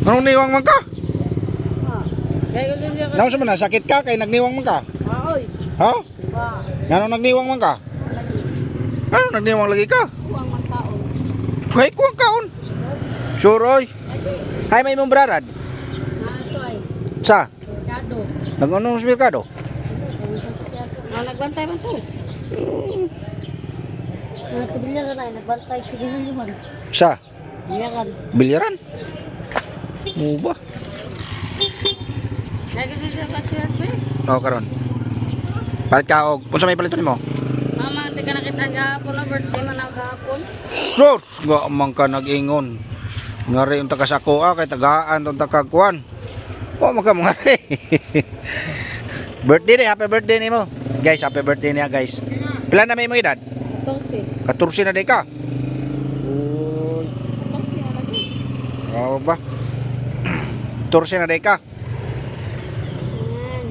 Anong niwang man ka? Kaya din siya. Naon sa man, sakit ka kay nagniwang man ka? Oy. Ha? Ba. Nganong nagniwang man ka? Ano nagniwang lagi ka? Kuwang man kaon. Kay kuwang kaon. Sure oy. Hay, may imong brarad. Na ito ay. Sa Kado. nag-ano sa merkado? Ah, nagbantay man to. Mga kabilyaran ay nagbantay sige na man. Sa Bilyaran. Bilyaran. Mo ba? Lagi siya ka siya. Oo, karon. Palit ka og unsa may paliton nimo? Mama, di ka nakita gahapon na birthday man ang gahapon. Sus, nga man ka nag-ingon. Ngari yung taga sa ako ah, kay tagaan tong taga kuan. Wa man ka mga birthday ni, happy birthday nimo. Guys, happy birthday niya, guys. Pila na may mo edad? 14. 14 na day ka. Uy, 14 na lagi. oo ba? 14 na day ka. Yan.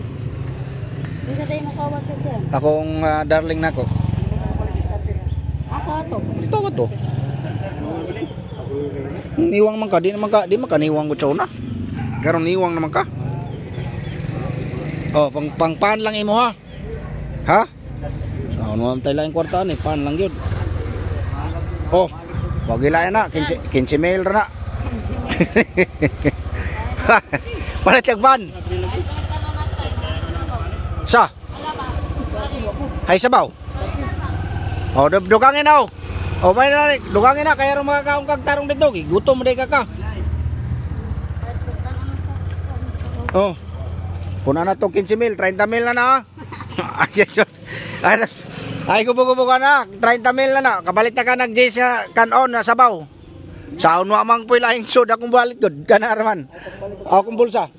Bisa tayo makawat ka siya. Akong darling nako. Asa to? Ito ba to? Niwang man ka, di naman ka, di man ka niwang ko na. Karon niwang naman ka. Oh, pang pang pan lang imo ha. Ha? Sa ano man tayo lang kwarta ni, pan lang yun. Oh, wag ilayan na, 15 15 mil ra na. Palit kag ban. Sa? Hay sabaw. Oh, dugangin na oh. Oh, may na dugangin na kaya ro makakaon kag tarong dito, gutom day ka ka. Oh. Kuna na to 15 mil, 30 mil na na. Ah. Ay, Diyos. Ay, ay kubo-kubo ka na, 30 mil na na. Kabalit na ka nag sa kanon na sabaw. Sa unwa mang puy lahing sud akong balit gud kana raman. Akong bulsa.